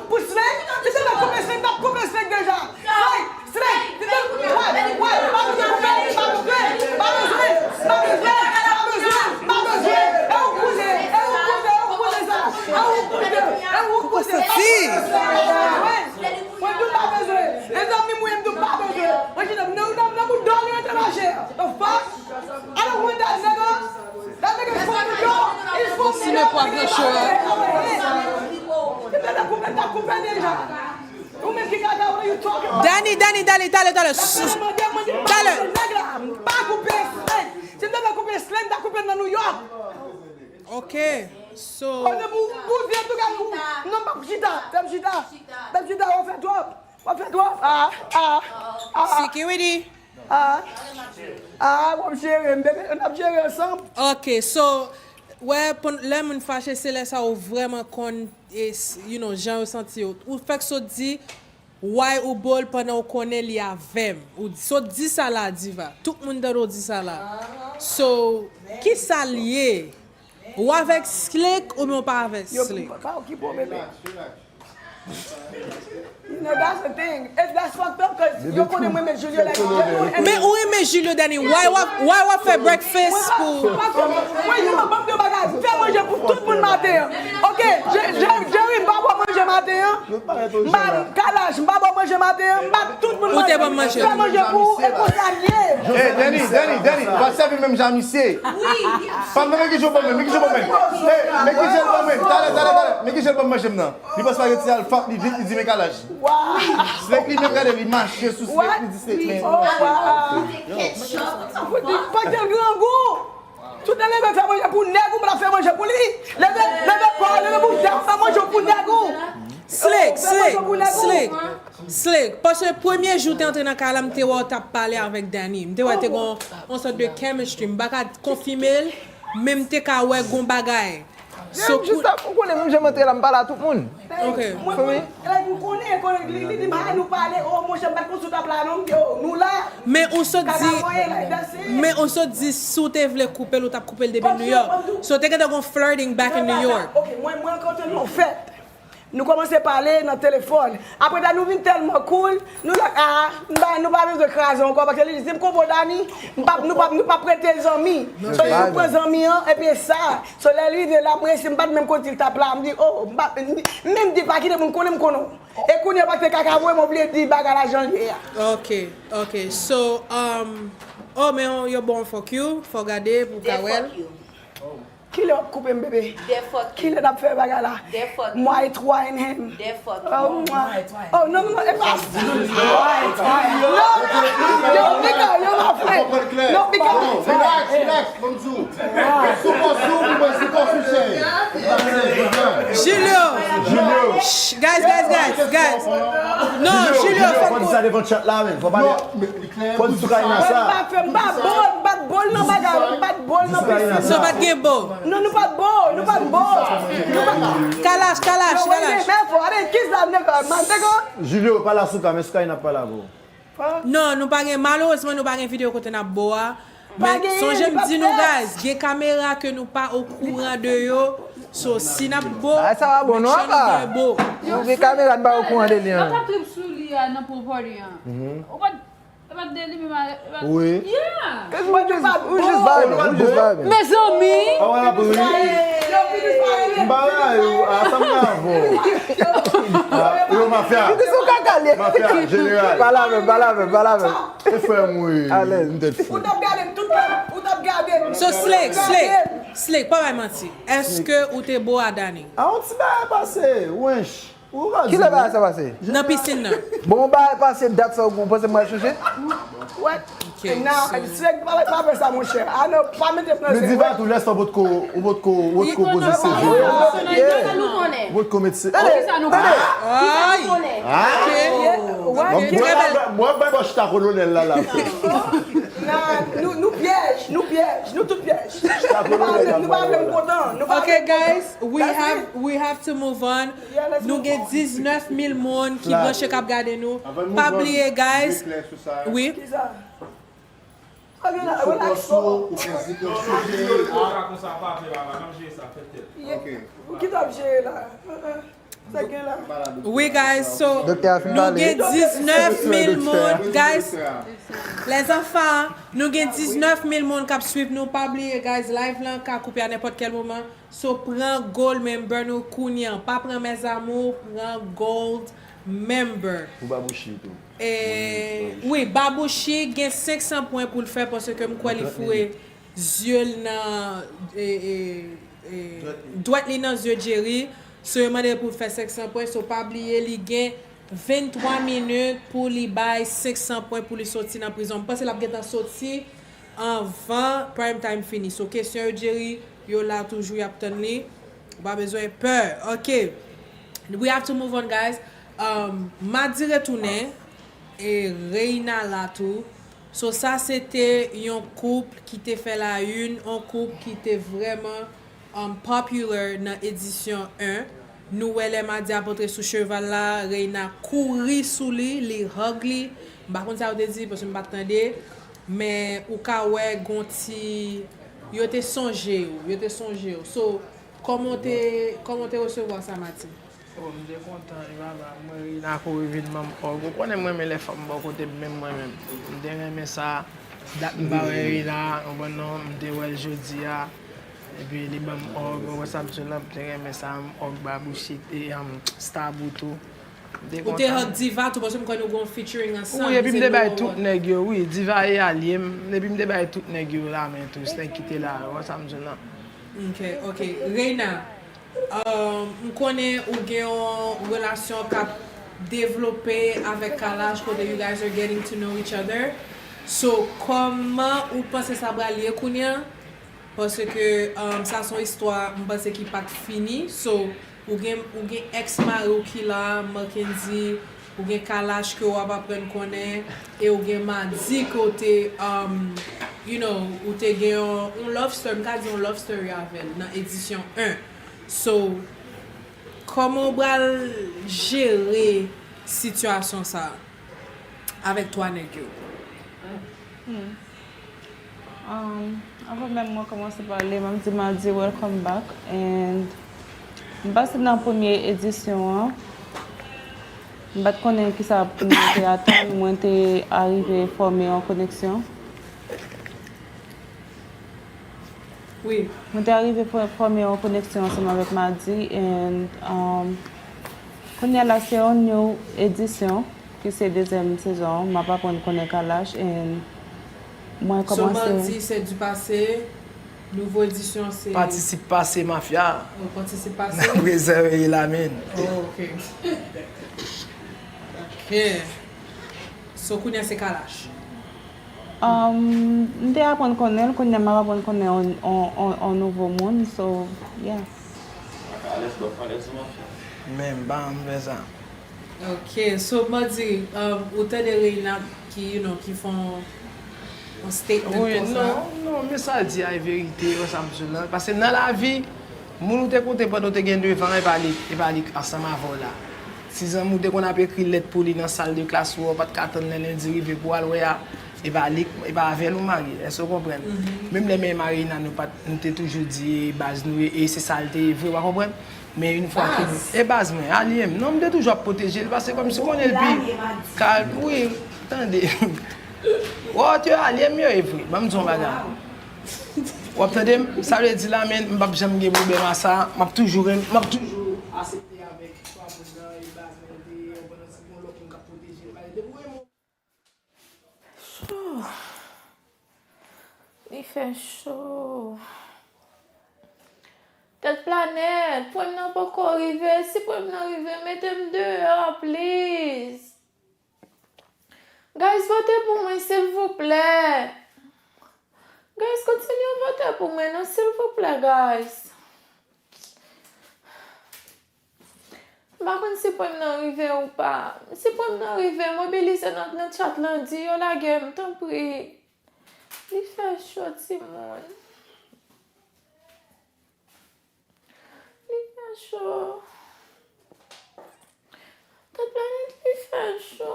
Pou Slay, si te mèt koupe Slay, m t ap koupe Slay deja. Slay, Slay, si te, wè, wè, pa bezwen koupe, pa koupe, pa bezwen, pa bezwen, pa bezwen, pa bezwen. E ou koute, e ou koute, e ou koute sa. E ou koute, e ou koute. Wè. Mwen tou pa bezwen. Mezanmi, mwen tou pa bezwen. Mwen chita nan, nan, nan bout dò li rete mache. The fuck? I don't want that nigga. That nigga is fucking dog. He's fucking dog. Destiny pou ap nan show a. Ti tata koupe, ta koupe deja. Ou menm ki gade, what are you talking about? Dani, Dani, Dani, talè, talè. Talè. Nèg la, pa koupe slen. Si m te vle koupe slen, m ta koupe nan New York. Ok, so. Kote pou, pou di antouka, non, m p ap chita. Fè m chita. Fè m chita, w ap fè twòp. W ap fè twòp. Ah, ah, ah. Security. Ah, ah, w ap jere m, bebe. N ap jere ansanm. Ok, so, wè, pon-, lè moun fache, se lè sa ou vrèman konn, e, s-, you know, jan yo santi yo. Ou fèk sot di, Why ou bo l pandan ou konnen li avè m? Ou sot di sa la, Diva. Tout moun tande w di sa la. So, kisa l ye? Ou avèk Slick oubyen ou pa avèk Slick? Yo, pa okipe w, bebe. You know, that's the thing. It, that's fucked up, 'cause yo konnen mwen renmen Julio like, yo konnen. Men ou renmen Julio, Dani. Why w ap, why w ap fè breakfast pou... Mwen, yo, ban m yon bagay. Fè manje pou tout moun maten an. Ok, Jerry, m pa ba w manje maten an. M pa, Kalash, m pa ba w manje maten an. M ba tout moun manje. Ou te ban m manje. Fè manje pou ou, e konsa m ye. Hey, Dani, Dani, Dani, w ap sèvi menm jan misye. Pa m nan, men ki jan w ban mwen, men ki jan w ban mwen. Hey, men ki jan l ban mwen. Talè, talè, talè. Men ki jan l ban m manje m nan. Li pran spaghetti a, l fap li vit, li di, "Men Kalash." Slek li menm gade, li mache sou Slek, li di, "Slek, men." Oh, wow. Pankèt grangou. Tout nan leve fè manje pou nèg ou, m ap fè manje pou li. Leve, leve kò, leve boutèy, fè manje pou nèg ou. Slek, Slek, Slek, Slek. Paske premye jou te antre nan kay la, m te wè w t ap pale avèk Dani. M te wè te gon yon sòt de chemistry. M pa ka konfime l, men m te ka wè gon bagay. So, jis ap, ou konnen, menm jan m antre la, m pale a tout moun. Ok. Mwen, mwen, like, m konnen, konnen, li, li di m, "Ah, nou pale, oh, monchè, m pa t konn si w t ap la, non." M di, "Oh, nou la." Men ou sot di, men ou sot di, si w te vle koupe l, ou t ap koupe l depi New York. So, te gentan gon flirting back in New York. Ok, mwen, mwen rankontre l nan fèt. Nou kòmanse pale nan telefòn. Apre sa, nou vin tèlman cool, nou like, ah, m pa, nou pa bezwen kraze ankò, paske li di, "Si m konprann Dani, m p ap, nou p ap, nou p ap rete zanmi." So, li pran zanmi an, epi e sa. So, lè l rive la, mwen, si m pa t menm konn si l t ap la, m di, "Oh, m pa, m, m menm di pa kite moun konnen m konnen w." E kounye a, pa t fè kaka, mwen, m obliye di bagay la jan l ye a. Ok, ok. So, um, oh, men yo bon, fuck you, fò gade pou ka wè l. Kilè w ap koupe m, bebe? Kilè n ap fè bagay la? Mwa etwa and him. Oh, mwa. Oh, non, non, non, e pa sa. Non, yo, Mika, yo, m ap fè. Non, Mika. Relax, relax, ban m di w. Sou kò sou, ou mwen sou kò sou, cheri. Julio. Julio. Shh, guys, guys, guys, guys. Non, Julio, fò n di sa devan chat la, men. Fò pale. Fò n di sou Karina sa. M pa fè, m pa bo, m pa t bo l nan bagay, m pa t bo l nan pisin. So, pa t gen bo. Non, nou pa t bo, nou pa t bo. Nou pa t... Kalash, Kalash, Kalash. Men fò, ale, kisa nèg la, man, nèg la. Julio, pale a Souka, men Souka, li n ap pale avè w. Non, nou pa gen, malerezman, nou pa gen videyo kote n ap bo a. Men sonje m di nou, guys, gen kamera ke nou pa okouran de yo. So, si n ap bo, make sure nou gen bo. Nou gen kamera, n pa okouran de li an. Yo t ap trip sou li a nan pool party an. Ou pa t, e pa t de li menm a, e pa t... Wi. Yeah. Ou jis vibe, ou jis vibe. Mezanmi. M pa la yo, a sa m la avè w. Yo, mafya. Mafya, jeneral. Pa la menm, pa la menm, pa la menm. E frè m, wi. Alèz. M tèt fou. Ou t ap gade m tout tan, ou t ap gade m. So, Slick, Slick, Slick, pa bay manti. Èske ou te bo a Dani? A, yon ti bagay pase, wench. Kilè bagay sa pase? Nan pisin nan. Bon, yon bagay pase dat sa, ou panse m pral chonje? What? Ok, non, so Slick, pa, pa fè sa, monchè. A non, pa mete m nan zen. Men Diva tou, lè sa w potko, ou potko, ou potko poze seve. Ou potko met se... Tande, tande. Ay! Mwen bay bò chita kolonèl la la. Nah, nou, nou pyèj, nou pyèj, nou tout pyèj. Nou pa vle, nou pa vle m kontan. Nou pa vle m kontan. Ok, guys, we have, we have to move on. Nou gen diznèf mil moun ki branche k ap gade nou. Pa bliye, guys. Wi. Kisa? Ok, la, relax. Ou ki t ap jere la? Sa gen la? Wi, guys, so, nou gen diznèf mil moun, guys. Lèzanfan, nou gen diznèf mil moun k ap swiv nou. Pa bliye, guys, live lan ka koupe a nenpòt kèl moman. So, pran gold member nou kounye a. Pa pran mes amours, pran gold member. Pou Babouchi tou. E, wi, Babouchi gen senk san pwen pou l fè, paske m kwè li foure zye l nan, e, e, e, dwèt li nan zye Jerry. So, yo mande l pou l fè senk san pwen. So, pa bliye, li gen venntwa minit pou li bay senk san pwen pou li soti nan prizon. M panse l ap gentan soti anvan prime time fini. So, kesyon yo, Jerry, yo la toujou, y ap tann li. Ou pa bezwen pè. Ok. We have to move on, guys. Um, Madi retounen. E Reina la tou. So, sa se te yon koup ki te fè la une, yon koup ki te vrèman, um, popular nan edisyon en. Nou wè lè Madi ap antre sou cheval la, Reina kouri sou li, li hug li. M pa konn sa yo te di, paske m pa t tande. Men ou ka wè gon ti, yo te sonje w, yo te sonje w. So, kòman w te, kòman w te resevwa sa, Madi? Oh, m te kontan wi papa, m wè Reina kouri vin ban m òg. Ou konnen m renmen lè fanm bò kote m, menm mwen menm. M te renmen sa, dat m pa wè Reina, ou konprann non, m te wè l jodi a. Epi li ban m òg, ou wè sa m sou la, m te renmen sa, m òg Babouchik e um, Stabou tou. M te Ou te kontan. Hot Diva tou, paske m kwè nou gon featuring ansanm. Wi, epi m te bay tout nèg yo, wi, Diva e alye m, epi m te bay tout nèg yo lamen tou, se nèg ki te la, ou wè sa m sou la. Ok, ok. Reina, um, m konnen ou gen yon relasyon k ap devlope avèk Kalash, kote you guys are getting to know each other. So, kòman ou panse sa pral ye kounye a? Paske, um, sa se yon istwa, m panse ki pa t fini. So, ou gen, ou gen ex mari w ki la, Marckendy, ou gen Kalash ke w ap aprann konnen, e ou gen Madi ke w te, um, you know, ou te gen yon, yon love story, m ka di yon love story avè l nan edisyon en. So, kòman w pral jere sitiyasyon sa a avèk twa nèg yo? Hmm. Um, anvan menm mwen kòmanse pale, m ap di Madi welcome back. And m pase nan premye edisyon an. M pa t konnen kisa pou mwen te atann. Mwen te arive fòme yon koneksyon. Wi. Mwen te arive fò- fòme yon koneksyon ansanm avèk Madi. And um, kounye a la, se yon new edisyon. Ki se dezyèm sezon, m ap aprann konnen Kalash, and mwen So, kòmanse Madi, se du passé, nouvo edisyon, se Patisip pase, mafya. Oh, patisip pase? Nan prezan yo ye la, men. Oh, ok. Ok. So, kounye a se Kalash. Um, m te aprann konnen l, kounye a m ap aprann konnen on, on, on, on nouvo moun, so, yeah. Alèz, bò, alèz, mafya. Men m pa janm fè sa. Ok, so Madi, um, ou tande Reina ki, you know, ki fè yon, yon statement Wi, konsa? Non, non, men sa l di a e verite, wè sa m di w la. Paske nan lavi, moun ou te konte pandan w te gen devan an, e pa li, e pa li k ansanm avè w la. Si zanmi w te konn ap ekri lèt pou li nan sal de klas ou a, ou pa t ka tann lè lendi rive pou w al wè a, e pa li, e pa avè l ou marye. Èske w konprann? Menm lè men Marina, nou pa t, nou te toujou di e baz nou ye, e se sa l te ye vre, w pa konprann? Men yon fwa ke Baz. E baz mwen, alye m. Non, m te toujou ap pwoteje l, paske kòmsi konnen l pi kalm. Wi, tande. Wè, te alye m yo, e vre. Ban m di yon bagay. W ap tande m? Sa vle di la, men, m p ap janm gen pwoblèm a sa. M ap toujou renm-, m ap toujou aksepte avèk swa moun nan, e baz mwen te ye, ou konn si gon lòt moun k ap pwoteje l, pa de pwoblèm. Cho. Li fè cho. Tèt planèt, pwen m nan poko rive. Si pwen m nan rive, mete m deyò, please. Guys, vote pou mwen, silvouplè. Guys, kontinye vote pou mwen, non, silvouplè, guys. M pa konn si pwen m nan rive ou pa. Si pwen m nan rive, mobilize nan, nan chat lan, di yo lage m, tanpri. Li fè cho, timoun. Li fè cho. Tèt planèt, li fè cho.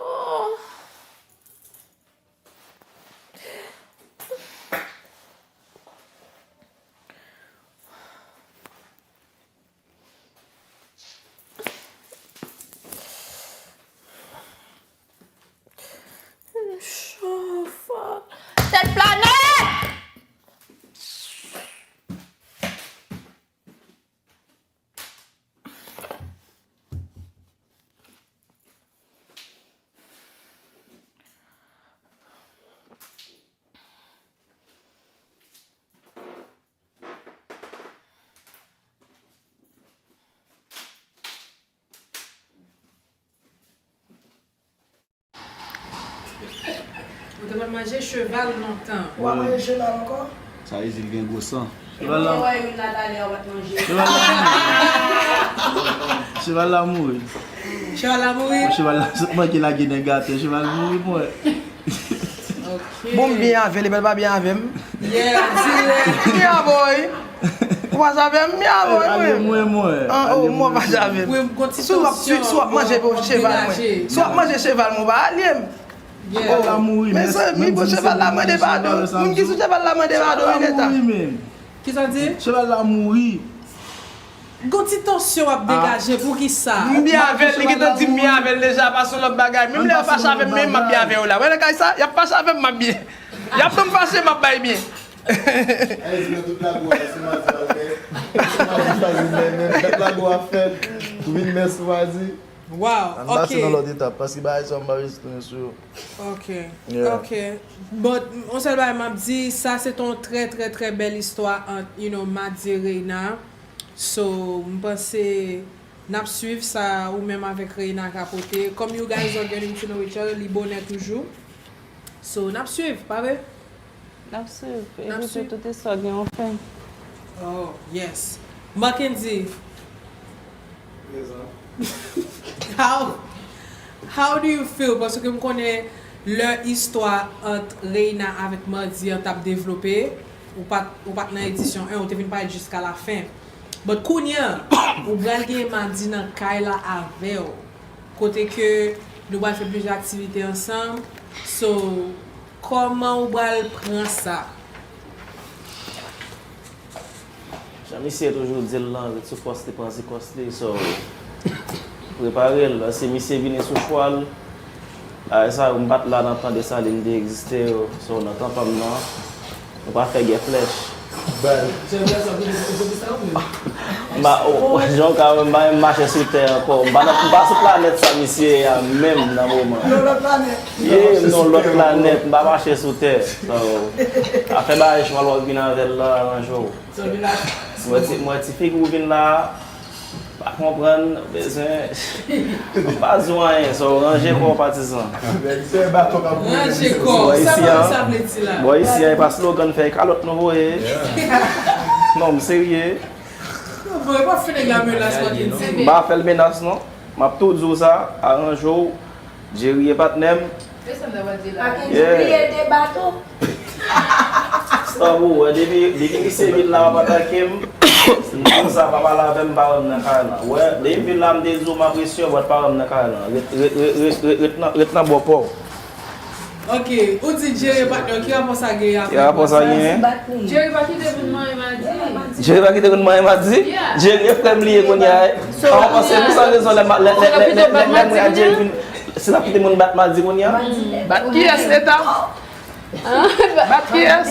Cho, fuck. Tèt planèt! Ou te konn manje cheval lontan. Ou a manje cheval ankò? Sa vle di l gen gwo san. Cheval la. Mwen te wè youn la talè, ou pa t manje. Cheval la mouri. Cheval la mouri. Cheval la mouri? Cheval la sot manke lage nan gato. Cheval mouri, mwen. Ok. Bon, m byen avè l, epi l pa byen avè m. Yeah, dirèk. M byen avè w, wi. Ou pa avè m, m byen avè w, wi. Alye mwen, mwen. An, oh, mwen pa avè m. Wi, m gon ti tansyon. Si w ap, si, si w ap manje cheval mwen. Si w ap manje cheval mwen, ou pa alye m. Cheval la mouri, mezanmi, bon, cheval la mande padon. Moun ki sou cheval la mande padon, wi, Neta. Cheval la mouri, men. Kisa w di? Cheval la mouri. Gon ti tansyon ap degaje, poukisa? M byen avè l, li gentan di m byen avè l deja, pa se yon lòt bagay. Menm lè yo fache avè m, menm m ap byen avè yo la. Wè nan kay sa, y ap fache avè m, m ap byen. Y ap ban m fache, m ap bay byen. Ayiti nan tout lago a, se madi a ouvè. Se madi chwazi mè, men fèt lago a fèt. Ou vin mè sou madi. Wow, ok. Ann pase nan lòt etap, paske bagay sa yo m pa bezwen tounen sou yo. Ok, ok. But, yon sèl bagay m ap di, sa se t on trè, trè, trè bèl istwa ant, you know, Madi e Reina. So, m panse n ap swiv sa ou menm avèk Reina ka pote. Come you guys are getting to know each other, li bonè toujou. So, n ap swiv, pa vre? N ap swiv. Epi tou, tout istwa gen yon fen. Oh, yes. Mackendy. Prezan. How, how do you feel? Paske m konnen lè istwa ant Reina avèk Madi an t ap devlope, ou pa t, ou pa t nan edisyon en, ou te vin parèt jiska lafen. But kounye a, ou pral gen Madi nan kay la avè w. Kote ke nou pral fè plizyè aktivite ansanm. So, kòman ou pral pran sa? Jan misye toujou di l lan, ret sou pòs li, pran ti kòs li, so, prepare l, paske misye vini sou chwal. Bagay sa yo, m pa t la nan tan Desalin te egziste yo, so, nan tan pa m nan, nou pa fè gè flèch. Bal. M pa, o, o, jan w ka wè m, m pa menm mache sou tè ankò. M pa nan, m pa sou planèt sa misye ye a menm nan moman. Ye, m nan lòt planèt, m pa mache sou tè. So, afè bagay chwal w ap vin avè l la, ranje w. Mwen ti, mwen ti figi w vin la, pa konprann, bezwen, m pa di w anyen, so ranje kò w patizan. Ranje kò w, sa pa sa vle di la. Bò isi a, e pa slogan fè kalòt nou voye. Non, m serye. Bon, e pa fè nèg la menas, pa gen di. M pa fè l menas, non. M ap tou di w sa, aranje w, Jerry e patnè m. Yeah. Stop ou, wè, depi, depi misye vin la, w ap atake m. M di w sa, pa pale avè m, pa wè m nan kay lan. Wè, depi m vin la, m te di w m apresye w, but pa wè m nan kay lan. Ret, ret, ret, ret, ret, ret nan, ret nan bò pa w. Ok, ou di Jerry e patnè w, ki rapò sa gen avèk Jerry? Ki rapò sa gen? Jerry pa kite moun manyen Madi. Jerry pa kite moun manyen Madi? Yeah. Jerry e frè m li ye kounye a. So, an, se pou sa rezon lè, lè, lè, lè, lè, lè, lè mwen a Jerry vin, se l ap kite moun bat Madi kounye a? Bat kiyès, Leta? Bat kiyès?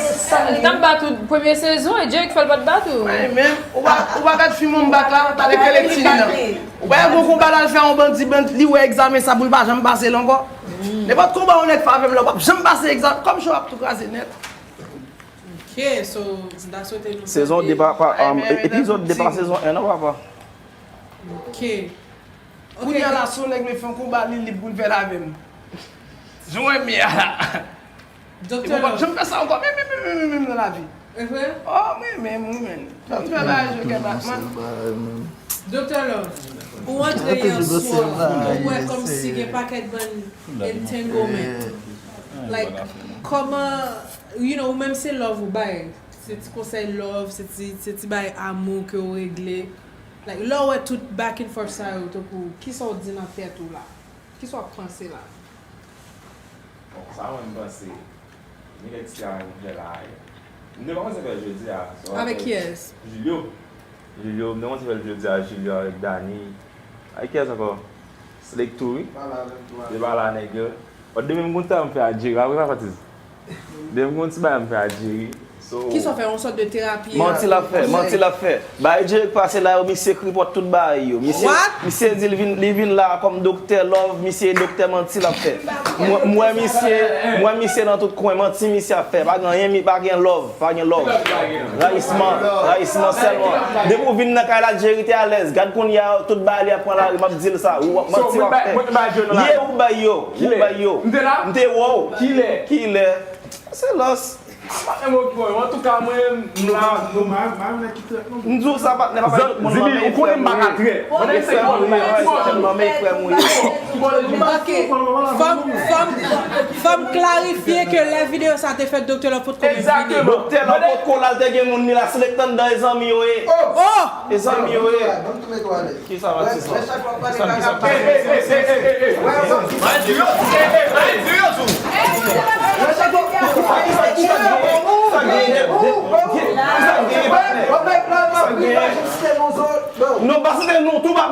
Li t ap bat ou premye sezon, e Jerry k fè l pa t bat ou. Wi, men ou pa, ou pa gad fim yon bat la, talè ke Leti li nan. Ou pa wè gon konba l al fè yon bandi, bandi, li wè egzamen sa pou l pa janm pase l ankò. Nenpòt konba yon nèg fè avè m la, ou p ap janm pase egzamen. Kòm show ap tou kraze nèt. Ok, so, m ta swete nou. Sezon de pa, pa, um, epizòd de pa sezon en non, papa. Ok. Kounye a la, si yon nèg vle fè yon konba, li lib pou l fè l avè m. Jan w wè m ye a la. Doktè Love. Janm fè sa ankò, men, men, men, men, men, men nan lavi. E vre? Oh, mwen menm, mwen menm. Janm fè bagay jokè Batman. Doktè Love, ou antre yè swa, ou wè kòmsi gen pakèt bann entanglement. Like, kòman, you know, ou menm se love ou bay. Se ti konsèy love, se ti, se ti bay amou ke ou regle. Like, lè ou wè tout back and forth sa yo, tankou, kisa w di nan tèt ou la? Kisa w ap panse la? Bon, sa mwen m panse, ni nèg Sila mwen fè la a. M te kòmanse fè l jodi a. Avèk kiyès? Julio. Julio, m te kòmanse fè l jodi a, Julio avèk Dani. Avèk kiyès ankò? Slick tou, wi. Te pale a nèg yo. Bon, demen m konn sa m fè a Jerry, pa vre, pa fè ti. Demen m konn ti bagay m fè a Jerry. So, kisa w fè, yon sòt de terapi? Manti l ap fè, manti l ap fè. Bagay Jerry k pase la yo, misye kripòt tout bagay yo. Misye, misye di l vin, li vin la kòm doktè love, misye doktè manti l ap fè. Mwen, mwen misye, mwen misye nan tout kwen, manti misye ap fè. Pa gen anyen, mi pa gen love, pa gen love. Rayisman, rayisman sèlman. Depi w vin nan kay la, Jerry te alèz. Gad kounye a, tout bagay li ap pran lari, m ap di l sa. Ou manti w ap fè. Ye, ou bay yo, ou bay yo. M te wè w. Kilè? Kilè? Se lòs. Patnè m okipe w. Antouka, mwen, m la. M di w sa, patnè, pa bay tout moun lanmè. Ou konnen m pa ka trè. Mwen se frè m ou ye, sèlman men frè m ou ye. Ok. Fò m, fò m, fò m klarifye ke lè videyo sa te fèt, Doktè Love potko menm vini. Doktè Love potko la, l te gen moun li la, se lèk tann dan e zanmi yo ye. Oh! E zanmi yo ye. Kisa, Matis lan? Kisa, kisa, kisa?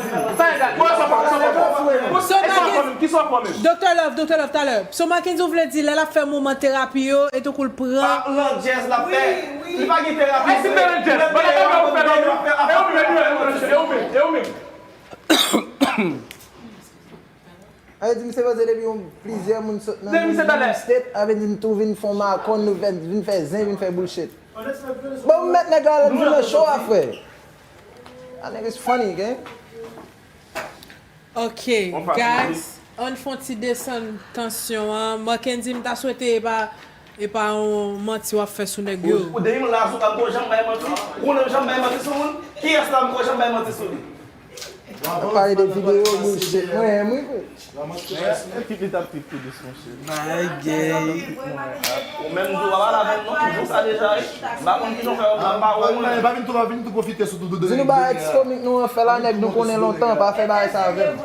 di m. Sa egal. Bon, sa pa, sa pa. Bon, e sa w fè menm? Kisa w fè menm? Doktè Love, Doktè Love, talè. So Mackendy, ou vle di, lè l ap fè moman terapi yo, e tankou l pran. Pa landjèz l ap fè. Li pa gen terapi. Ay, si te landjèz. Bon, e ou menm, e ou menm, e ou menm. Sa vle di, misye panse depi yon plizyè moun sot nan menm state, sa vle di n tou vin fè makòn, nou vin, vin fè zen, vin fè bullshit. Bon, m mèt nèg la, l ap vin nan show a, frè. That nigga's funny, gang. Ok, guys, ann fè yon ti desann tansyon an. Mackendy, m ta swete e pa, e pa yon manti w ap fè sou nèg yo. Ou de yon la sou ka ko janm bay manti? Ou nan janm bay manti sou moun? Kiyès la m ko janm bay manti sou li? Ap pale de videyo, bullshit. Mwen, mwen, vre. Kit li t ap trip tou dous, monchè. Bagay gay. Ou menm tou, pa pale avè m non, m jou sa deja, wi. M pa konn kijan w fè, m pa wè mwen. Pa vin tou, pa vin tou pwofite sou tout. Di nou bagay ti komik nou an fè la, nèg nou konnen lontan, pa fè bagay sa avè m.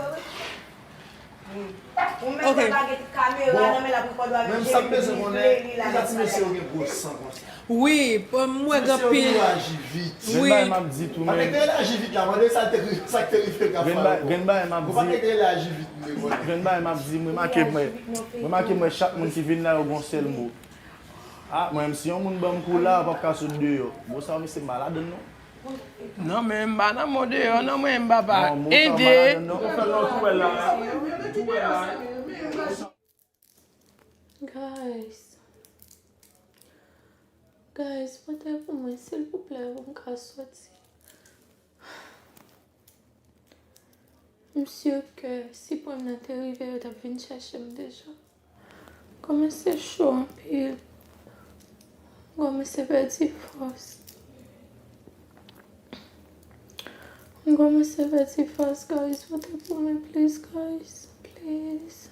Ou menm pa gen kamera nan men l ap rekòde w avèk Jerry, li vle li la. Kisa ti mesye yo gen gwo san konsa? Wi, m wè gen anpil. Mesye yo toujou aji vit. Wi. Grenn bagay m ap di tou, men. Pa nèg te aji vit la, mande sa te, sa k te rive Kafal ankò. Grenn bagay m ap di. Grenn bagay m ap di, m remake mwen, remake mwen chak moun ki vin la, yo gon sèl mo. Ah, mwen menm si yon moun ban m kou la, w p ap ka sot deyò. Mo sa, mesye, m pa ladann non. Non, men m pa nan mo deyò, non, mwen menm, papa. Ede. Guys. Guys, vote pou mwen, silvouplè, pou m ka soti. M si ke si pwen m nan te rive, yo t ap vin chèche m deja. Kòmanse cho anpil. M kòmanse pèdi fòs. M kòmanse pèdi fòs, guys. Vote pou mwen, please, guys. Please.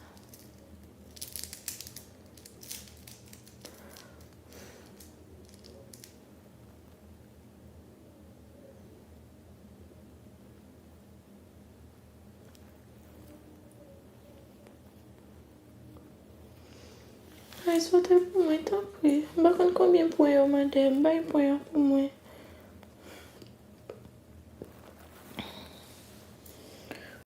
Guys, vote pou mwen, tanpri. M pa konn konbyen pwen yo mande m. Bay pwen an pou mwen.